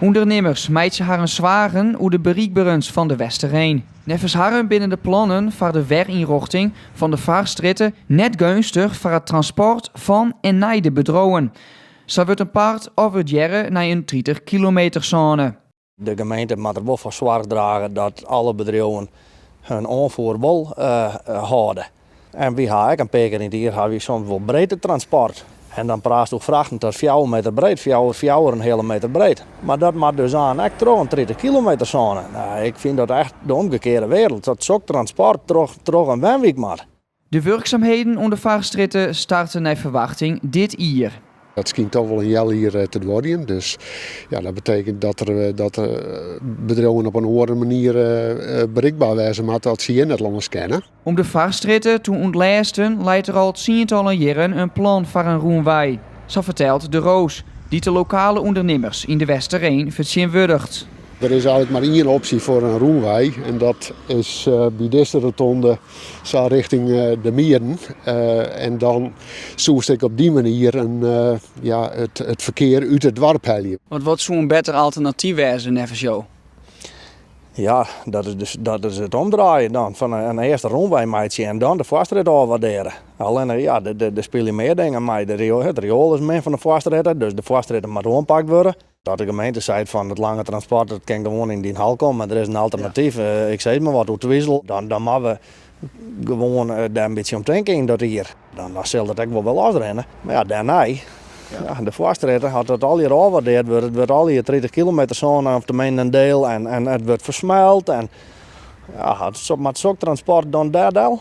Undernimmers meitsje harren soargen oer de berikberens fan De Westereen. Neffens harren binne de plannen foar de werynrjochting fan de Foarstrjitte net geunstich foar it transport fan en nei de bedriuwen. Sa wurdt in part ôfwurdearre nei in 30 kilometersône. De gemeente moat der wol foar soarch drage dat alle bedriuwen hun oanfoer wol hâlde. En wy ha ek in pear kear yn it jier ha wy soms wol breedtetransport. En dan praatst oer frachten tot 4 meter breed, 4, fjouwer en heale meter breed. Mar dat moat dus aan ek troch in 30 kilometer sône. Nou, ik fyn dat echt de omgekearde wereld, dat sok transport troch in wenwyk moat. De wurksumheden oan de Foarstrjitte starte nei ferwachting dit jier. Dat skynt toch wol in healjier te duorjen. Dus ja, dat betekent dat der, dat bedriuwen op in oare manier berikber wêze moatte as se hjir net lâns kinne. Om de Foarstrjitte te ûntlêsten leit der al tsientallen jierren in plan foar in rûnwei, sa fertelt De Roos, dy't de lokale ûndernimmers yn De Westereen fertsjintwurdiget. Der is eigenlik mar ien opsje foar in rûnwei en dat is by dizze rotonde sa richting de Mieren. En dan soest ek op dy manier in, ja, it ferkear út it doarp helje. Want wat soe in better alternatyf wêze neffens jo? Ja, dat is, dus, dat is it omdraaien dan. Fan in earste rûnwei meitsje en dan de Foarstrjitte ôfwaardearje. Allinne, ja, der spylje mear dingen mei. It rioel is min fan de Foarstrjitte, dus de Foarstrjitte moat oanpakt wurde. Dat de gemeente seit fan it lange transport, dat kin gewoan yn dyn hal komme, der is in alternatyf. Ik sis mar wat oer Twizel, dan moatte we gewoan dêr in bytsje om tinke yn dat jier. Dan sil dat ek wol wer losrinne. Mar ja, dêrnei, ja, de Foarstrjitte, as dat allegear ôfwaardeard wurdt, it wurdt allegear 30 kilometer sône of teminsten in diel en it wurdt fersmeld en ja, moat sok transport dan dêr del?